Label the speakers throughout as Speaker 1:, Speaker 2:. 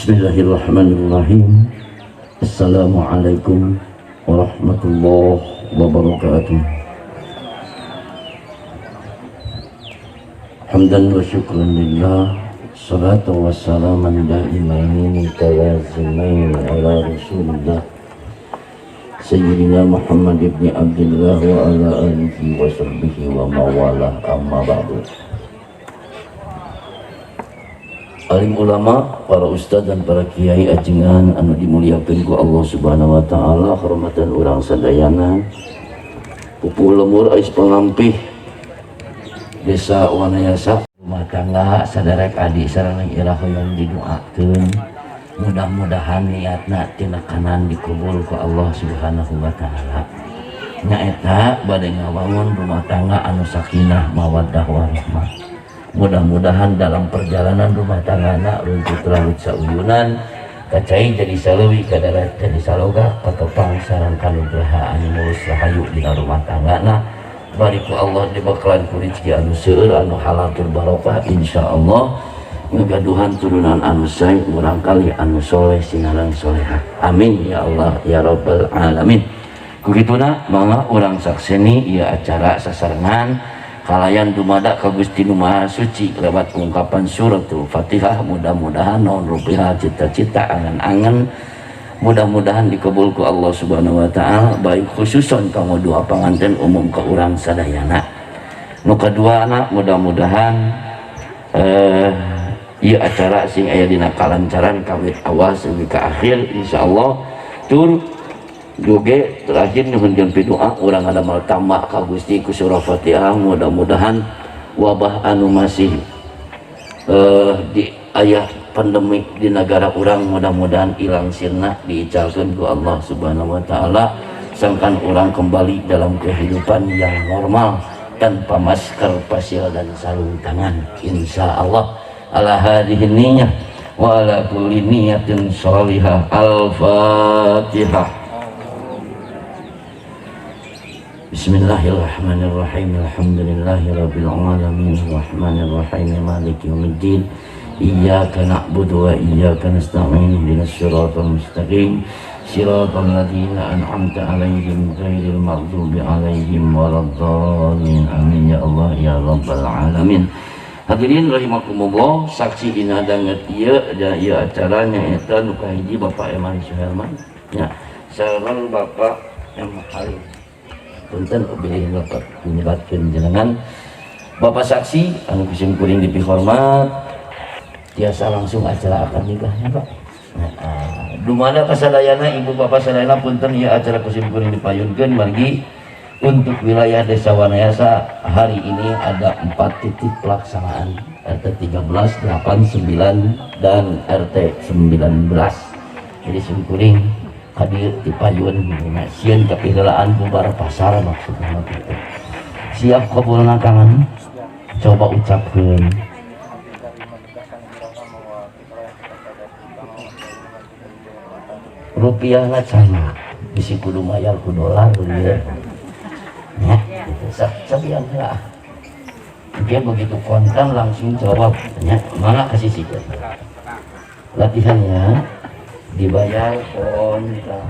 Speaker 1: Bismillahirrahmanirrahim. Assalamualaikum warahmatullahi wabarakatuh. Hamdan wa syukran lillah. Salatu wassalaman daimaini mutalazimaini ala rasulillah Sayyidina Muhammad ibn Abdullah wa ala alihi wa sahbihi wa mawalah, amma ba'du. Alim ulama, para ustad dan para kiai ajengan anu dimuliakeun ku Allah Subhanahu wa taala, hormatan urang sadayana. Pupuh lemur ais pangampih Desa Wanayasa, rumah tangga saderek adi sareng ira hoyong didoakeun. Mudah-mudahan niatna tina kanan dikabul ku Allah Subhanahu wa taala. Nyaeta bade ngawangun rumah tangga anu sakinah mawaddah warahmah. Mudah-mudahan dalam perjalanan rumah tanggana runtut laut sauyunan, kacai jadi saleuwi, kadarat jadi saloga, katopang sareng kanugraha anu mulus rahayu dina rumah tanggana. Bari ku Allah dibekalan ku rezeki anu seueur, anu halal tur barokah, insyaallah ngagaduhan turunan anu sae, murangkali anu soleh sinaran solehah. Amin ya Allah ya rabbal alamin. Kugituna mangga urang sakseni ieu acara sasarengan kalayan dumadak ka Gusti Nu Maha Suci lewat ungkapan suratul Fatihah. Mudah-mudahan naon rupiah cita-cita angan-angan mudah-mudahan dikabul ku Allah Subhanahu wa taala, baik khususon kanggo dua panganten, umum ke urang sadayana. Nu kaduana, mudah-mudahan ieu acara sing aya dina kalancaran kawit awal sampai ke akhir, insyaallah. Tur juga terakhir nyuhunkeun pidoa urang ngadamel tambah ka Gusti ku surah Fatihah, mudah-mudahan wabah anu masih di aya pandemi di negara urang mudah-mudahan hilang sirna, diicalkeun ku Allah Subhanahu wa taala, sangkan urang kembali dalam kehidupan yang normal tanpa masker, facial dan sarung tangan, insyaallah. Ala hadhihi niyyah wa ala kulli niyatin sholihah. Al-Fatihah. Bismillahirrahmanirrahim. Alhamdulillahirabbil alamin, arrahmanirrahim, maliki yaumiddin. Iyyaka na'budu wa iyyaka nasta'in, ihdinas siratal mustaqim, siratal ladzina an'amta 'alaihim ghairil maghdubi 'alaihim waladdallin. Amin ya Allah ya rabbal alamin. Hadirin rahimakumullah, saksi dina danget ieu da ieu acaranya eta nu kahiji Bapak Eman Suherman nya sareng Bapak M Halim. Punten bilih bapak nyebatkeun jenengan. Bapak saksi anu kusim kuring dipihormat, tiasa langsung acara akad nikahnya, Pak. Nah, dumada kasadayana, ibu bapak sadayana, punten ieu acara kusim kuring dipayunkeun margi untuk wilayah Desa Wanayasa hari ini ada 4 titik pelaksanaan, RT 13, 8, 9, dan RT 19. Jadi simkuring hadir di payun sieun kapiheulaan bubar pasar, maksudna mah kitu. Siap kabulna kangen? Coba ucapkeun. Rupiahna sama bisi kudu mayar ku dolar ieu. Ya, gitu. Sabian lah. Dia begitu kontan langsung jawab, ya, mana kasih sih latihannya dibayar kontan.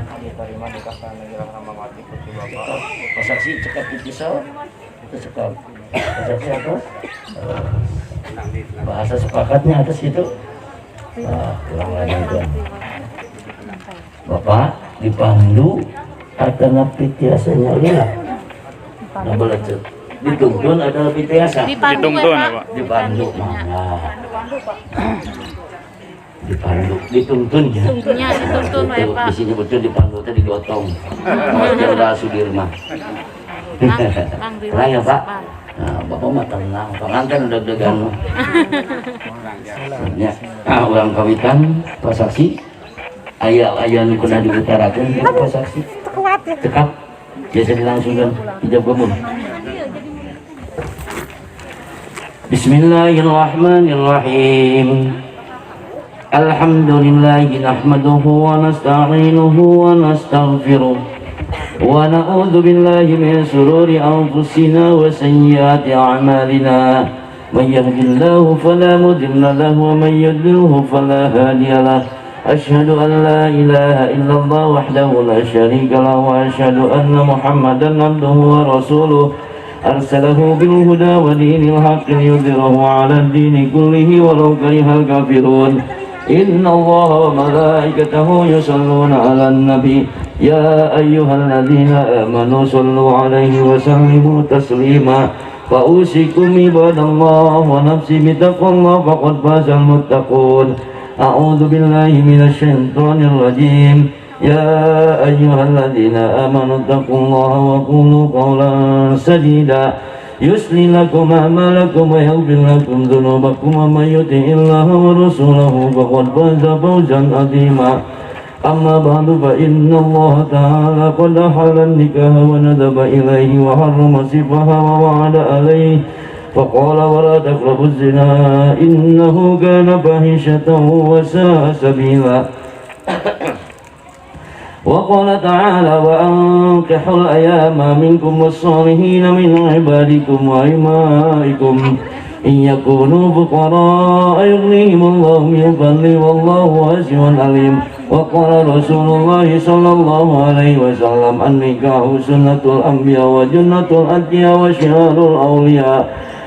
Speaker 1: Pak saksi cekap pisau, itu cekap. Pak saksi atas, bahasa sepakatnya atas itu. Ah, kurang lagi kan. Bapak dipandu atau napi tiasanya lila? Nah, belajar dituntun atau lebih tiasa?
Speaker 2: Dipandu,
Speaker 3: Dituntun,
Speaker 2: ya, Pak.
Speaker 3: Pak.
Speaker 1: Dipandu, mangga. Dipandu, dituntun ya.
Speaker 2: Tuntunnya dituntun,
Speaker 1: Itu,
Speaker 2: ya, Pak.
Speaker 1: Di sini betul dipandu tadi digotong. Jenderal Sudirman. Tenang ya, Pak. Nah, Bapak mah tenang, pengantin udah degan mah. Ya, ah, urang kawitan, Pak Saksi. Aya aya nu kudu diutarakeun Pak Saksi. Cekap. Biasa dilangsungkan ijab kabul. Bismillahirrahmanirrahim. Alhamdulillahi nahmaduhu wa nasta'inuhu wa nastaghfiruh wa na'udzu billahi min shururi anfusina wa sayyiati a'malina. Man yahdihillahu fala mudilla lahu wa man yudlilhu fala hadiya lahu. أشهد أن لا إله إلا الله وحده لا شريك له وأشهد أن محمدا عبده ورسوله أرسله بالهدى ودين الحق ليظهره على الدين كله ولو كره الكافرون. إن الله وملائكته يصلون على النبي يا أيها الذين آمنوا صلوا عليه وسلموا تسليما. فأوصيكم عباد الله ونفسي بتقوى الله فقد فاز المتقون. أعوذ بالله من الشيطان الرجيم. يا أيها الذين آمنوا اتقوا الله وقولوا قولا سديدا يصلح لكم أعمالكم ويغفر لكم ذنوبكم ومن يطع الله ورسوله فقد فاز فوزا عظيما. أما بعد فإن الله تعالى قد أحل النكاح وندب إليه وحرم سفها ووعد عليه فقال ولا تقربوا الزنا إنه كان فاحشة وساء سبيلا. وقال تعالى وأنكحوا الأيام منكم والصالحين من عبادكم وإمائكم إن يكونوا فقراء يغنيهم الله من فضله والله واسع عليم. وقال رسول الله صلى الله عليه وسلم النكاح سنة الأنبياء وجنة الأتقياء وشعار الأولياء.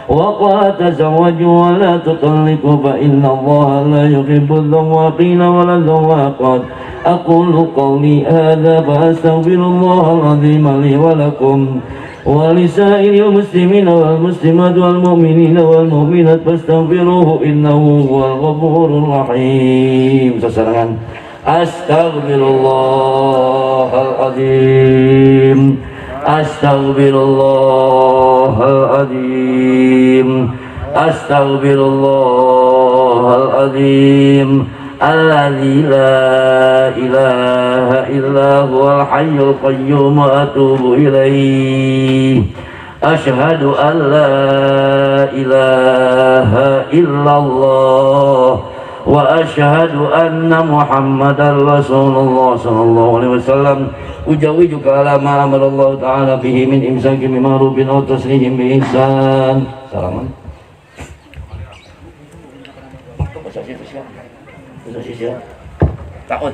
Speaker 1: وقال تزوجوا ولا تطلقوا فإن الله لا يحب الذواقين ولا الذواقات. أقول قولي هذا فأستغفر الله العظيم لي ولكم ولسائر المسلمين والمسلمات والمؤمنين والمؤمنات فاستغفروه إنه هو الغفور الرحيم. Sasarangan Astaghfirullahaladzim, Astaghfirullahaladzim, Astaghfirullahaladzim alladzi la ilaha illa huwal hayyul qayyum wa atubu ilaih. Asyhadu an la ilaha illallah wa asyhadu anna Muhammadar Rasulullah sallallahu alaihi wasallam. Ujawijuka ala ma amara Allah ta'ala bihi min imsakin bima'rufin aw tasrihin bi ihsan. Salaman. Ta'ud.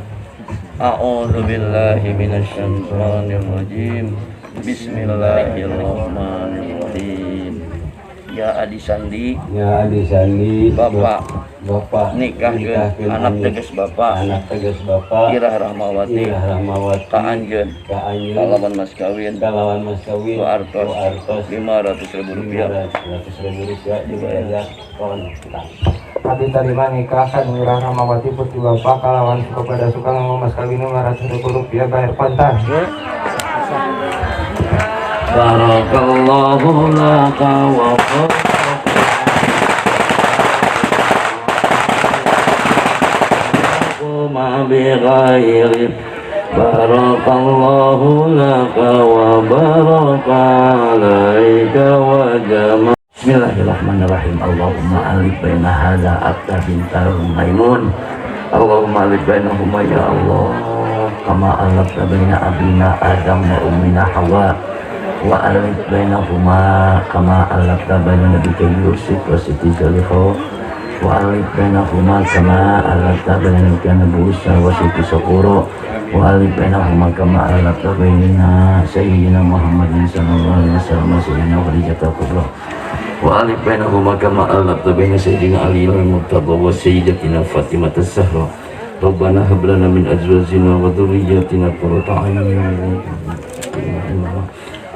Speaker 1: A'udzu billahi minasyaitonir rajim. Bismillahirrahmanirrahim. Ya Adi Sandi,
Speaker 2: Ya Adi Sandi,
Speaker 1: Bapak
Speaker 2: Bapak
Speaker 1: nikahkeun anak tegas Bapak,
Speaker 2: anak tegas Bapak
Speaker 1: Irah Rahmawati,
Speaker 2: Irah Rahmawati
Speaker 1: ka anjeun,
Speaker 2: ka anjeun,
Speaker 1: kalawan mas kawin,
Speaker 2: kalawan mas kawin,
Speaker 1: ku artos,
Speaker 2: ku artos
Speaker 1: 500.000 rupiah,
Speaker 2: 500.000 rupiah dibayar kontan.
Speaker 3: Abdi tarima nikah kan Irah Rahmawati putri Bapak kalawan suka pada suka nganggo mas kawin 500.000 rupiah bayar kontan.
Speaker 1: Barakallahu laka wa ma bi ghairi. Barakallahu laka wa baraka alaika wa jama. Bismillahirrahmanirrahim. Allahumma alif baina hadza abda bintal maimun. Allahumma alif bainahuma ya Allah kama alafta baina abina Adam wa ummina Hawa wa alif bainahuma kama alafta baina nabiyika Yusuf wa Siti Zulaikha wa alif bainahuma kama alafta baina nabiyika Musa wa Siti Safura wa alif bainahuma kama alafta baina sayyidina Muhammadin sallallahu alaihi wasallam wa sayyidina Khadijah al-Kubra wa alif bainahuma kama alafta baina sayyidina Ali al-Murtada wa sayyidatina Fatimah az-Zahra. Rabbana hab lana min azwajina wa dhurriyyatina qurrata a'yun.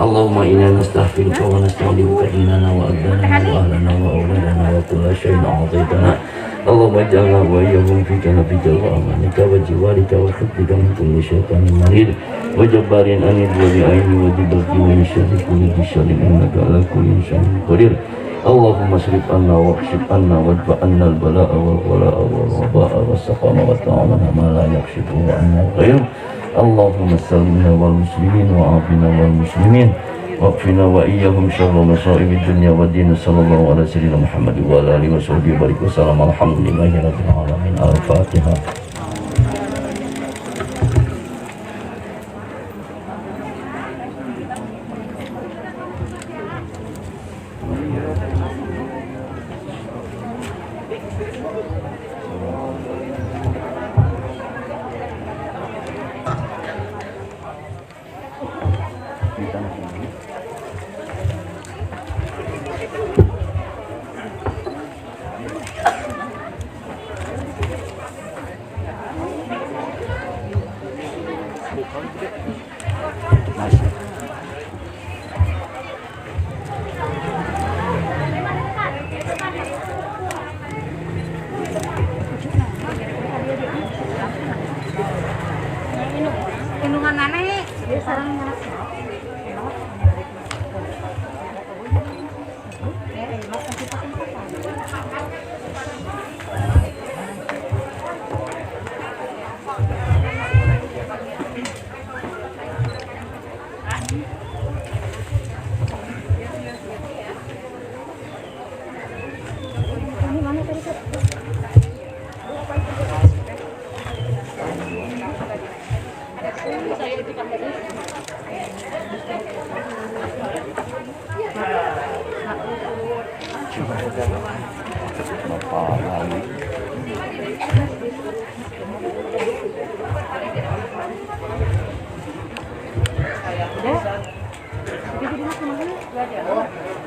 Speaker 1: Allahumma inna nastaghfiruka wa nasta'uduka dinana wa abdanana wa ahlana wa auladana wa kulla syai'in a'taytana. Allahumma ij'alna wa iyyahum fi kanafika wa amanika wa jiwarika wa hifdzika min kulli syaitanin marid wa jabbarin anid wa li'aini wa dibaki wa min syarri kulli dhi syarrin innaka ala kulli syai'in qadir. Allahumma srif anna wa kshif anna wadfa anna al-bala'a wal ghala'a wal waba'a was saqama wa ta'amana ma la yakshifuhu anna ghairuh. Allahumma sallimna wal muslimin wa afina wal muslimin waqfina wa iyyahum syarra masaibid dunya wa din. Sallallahu ala sayyidina Muhammad wa ala alihi wa sahbihi barik wa salam. Alhamdulillahi rabbil alamin. Al-Fatihah.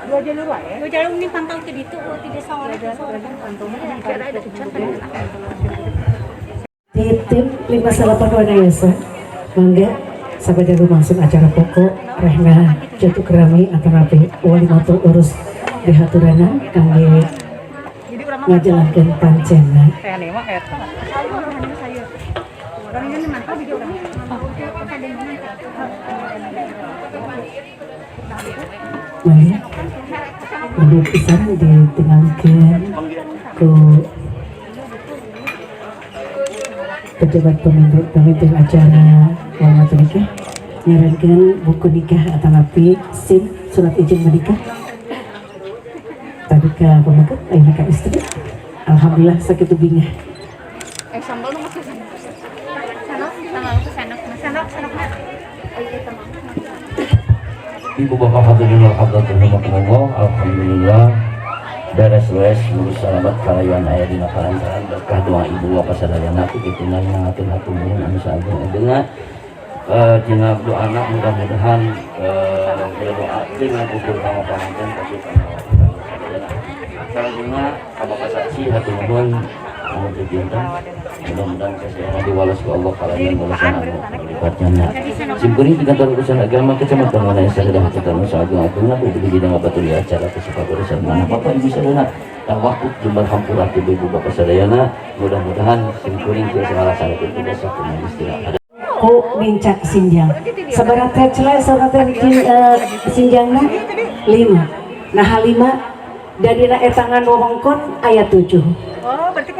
Speaker 4: Dua jalur ini pantau ke ditu, tidak sore.
Speaker 5: Di tim 58 Wanayasa, mangga sabada langsung acara pokok rehna jatuh kerami atau rapi walimatul urus dihaturana kangge ngajalankeun pancena. Mangga lebih pisan ditinggalkeun ku pejabat pemimpin acara walimatul nikah nyarankeun buku nikah atau napi SIM surat izin menikah tadi ke pameget ayeuna ka istri. Alhamdulillah sakitu bingah.
Speaker 4: Sambal nu masih sendok sendok.
Speaker 1: Ibu bapak hadirin wal hadirat rahimakumullah. Alhamdulillah beres wes lulus salamat kalayan aya dina kalantaran berkah doa ibu bapak sadayana kitu nangakeun hatur nuhun anu saageng-agengna tina doana mudah-mudahan doa dengan ukur kanggo panganten kasih sadayana. Salajengna ka bapak saksi hatur nuhun anu teu dinten mudah-mudahan kesehatan diwales ku Allah kalayan walesan anu lipatnya. Simkuring di kantor urusan agama kecamatan Wanayasa sudah hatur sagung-agungna budi dina ngabaturi acara kesukaburusan mana bapak ibu sadayana tawakuf jembar hampura ibu bapak sadayana mudah-mudahan simkuring tiasa ngalaksanakeun tugas sakumaha istirahat.
Speaker 5: Ku nincak sinjang. Sabaraha teh celai sabaraha teh sinjangna 5. Nah 5 dadina etangan wewengkon aya 7.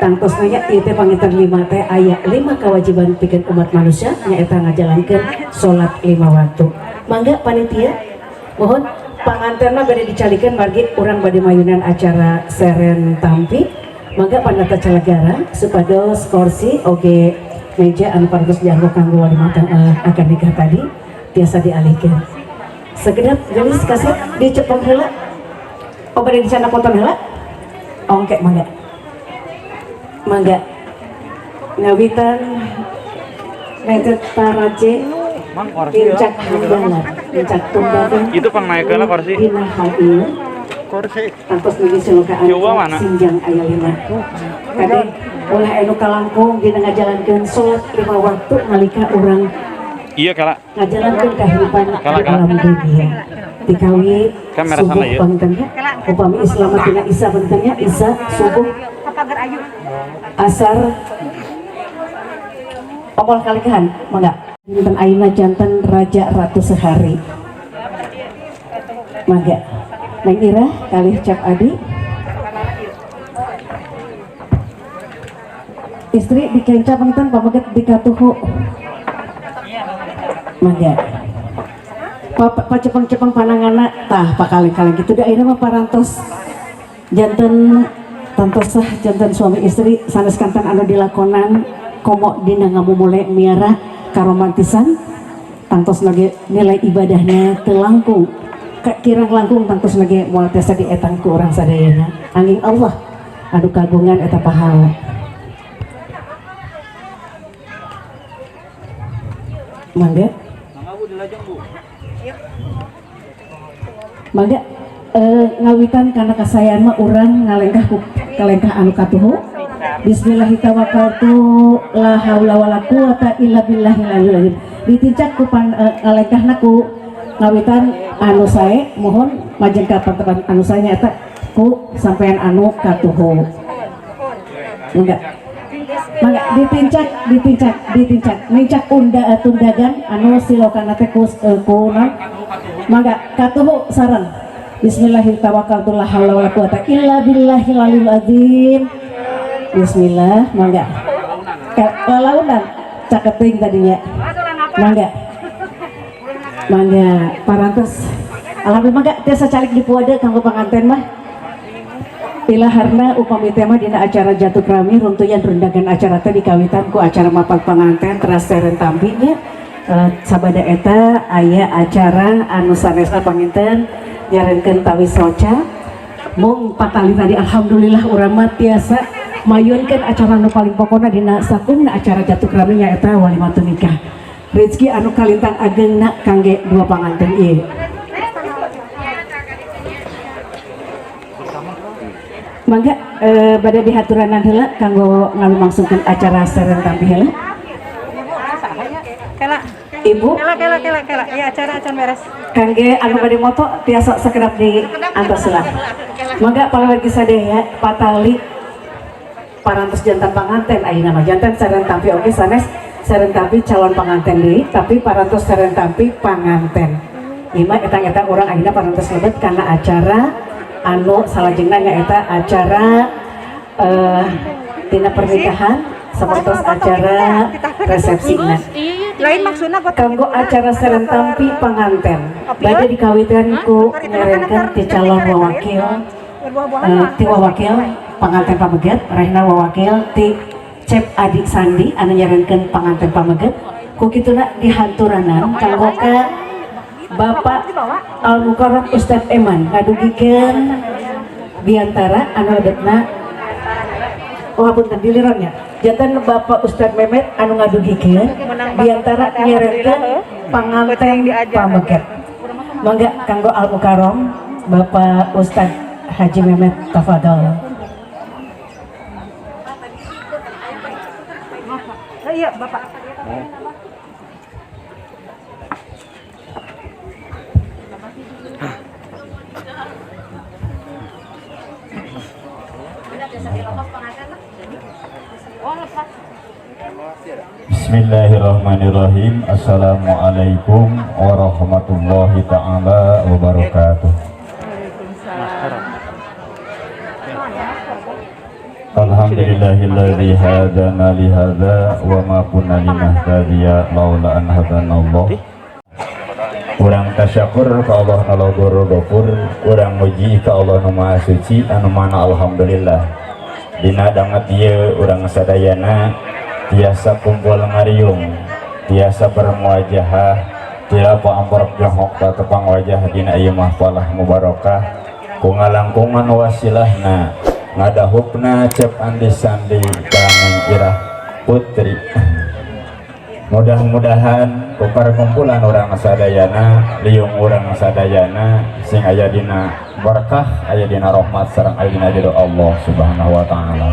Speaker 5: Tangtos nanya ieu teh panginten 5 teh aya 5 kewajiban pikeun umat manusia nyaeta ngajalankeun salat 5 waktu. Mangga panitia mohon pangantenna bade dicalikeun margi urang bade mayunan acara seren tampi. Mangga panata calagara supados kursi oge meja anu parantos dianggo kanggo walimah akad nikah tadi tiasa dialihkeun. Segenap geus kasep dicepeng heula. Oh bade dicana poton heula? Ongke mangga. Mangga ngawitan metet taraje pincak hamdalan pincak tumbagan
Speaker 6: itu pang naikeunna kursi
Speaker 5: dina hal ieu
Speaker 6: kursi
Speaker 5: tangtos nugi silokaan sinjang aya 5 kade ulah anu kalangkung dina ngajalankeun salat 5 waktu nalika urang
Speaker 6: iya kala
Speaker 5: ngajalankeun kahirupan di alam dunia dikawi subuh pangintennya upami Islam dina Isa pangintennya Isa subuh asar opol kalikahan mangga dinten ayeuna janten raja ratu sehari mangga Neng Ira kalih Cap Adi istri dikenca panginten pameget dikatuhu mangga pacepeng-cepeng pananganna tah pakaleng-kaleng kitu da ayeuna mah parantos janten tantosah janten suami istri sanes kantan anu dilakonan komo dina ngamumule miara karomantisan tangtos lagi nilai ibadahnya teu langkung kirang langkung tangtos lagi moal tiasa dietang ku urang sadayana angin Allah anu kagungan eta pahala. Mangga. Mangga ngawitan kana kasayan mah urang ngalengkah ku kalengkah anu katuhu. Bismillahirrahmanirrahim, la haula wala quwata illa billahil aliyil azim. Ditincak ku ngalengkahna ku ngawitan anu sae, mohon majeng ka pantepan anu sae nyaeta ku sampean anu katuhu. Enggak. Mangga ditincak, ditincak, ditincak. Nincak unda tundagan anu silokana teh ku naon? Mangga katuhu sareng. Bismillahirrahmanirrahim, la haula wala quwata illa billahil aliyil azim. Bismillah, mangga. Lalaunan caketing tadinya. Mangga. Mangga parantos. Alhamdulillah mangga tiasa calik di puade kanggo panganten mah. Pilaharna upami tema dina acara Jatuk Rami runtuyan rundagan acara teh dikawitan ku acara mapag panganten teras seren tampinya. Sabada eta aya acara anu sanesna panginten nyarenkeun tawis soca. Mung patali tadi alhamdulillah urang mah tiasa mayunkeun acara anu paling pokona dina sakumna acara Jatuk Rami nyaeta walimatun nikah. Rezeki anu kalintang agengna kangge dua panganten ieu. Mangga bade dihaturanan heula kanggo ngalumangsungkeun acara seren tampi heula.
Speaker 4: Kela.
Speaker 5: Ibu.
Speaker 4: Kela kela kela kela. Ya acara acan beres.
Speaker 5: Kangge anu bade moto tiasa sakedap di antos heula. Mangga palawagi sadaya patali parantos jantan panganten ayeuna mah jantan seren tampi oge sanes seren tampi calon panganten deui tapi parantos seren tampi panganten. Ieu mah etang-etang urang ayeuna parantos lebet kana acara anu salajengna nyaeta acara tina pernikahan sapertos acara resepsina.
Speaker 4: Lain maksudna gua
Speaker 5: Kanggo acara seren tampi panganten bade dikawitan ku nyarenkeun ti calon wawakil ti wawakil panganten pameget rehna wawakil ti Cep Adi Sandi anu nyarenkeun panganten pameget ku kituna dihanturanan kanggo ka Bapak Al Mukarram Ustadz Eman ngadugikeun biantara anu lebetna oh punten diliron nya janten Bapak Ustadz Memet anu ngadugikeun biantara nyarenkeun panganten pameget. Mangga kanggo Al Mukarram Bapak Ustadz Haji Memet tafadhol.
Speaker 4: Iya Bapak.
Speaker 7: Bismillahirrahmanirrahim. Assalamualaikum warahmatullahi taala wabarakatuh. Alhamdulillahilladzi hadana li hadza wa ma kunna linahtadiya laula an hadanallah. Urang tasyakur ka Allah nu Ghafur Ghafur, urang muji ka Allah nu Maha Suci anu mana alhamdulillah. Dina danget ieu urang sadayana tiasa kumpul ngariung, tiasa bermuajahah, tiasa amprok johok tepang wajah dina ieu mahfalah mubarakah ku ngalangkungan wasilahna ngadahupna Cep Andi Sandi ka Irah Putri. Mudah-mudahan ku perkumpulan urang sadayana, liung urang sadayana sing aya dina berkah, aya dina rahmat sareng aya dina ridho Allah Subhanahu wa taala.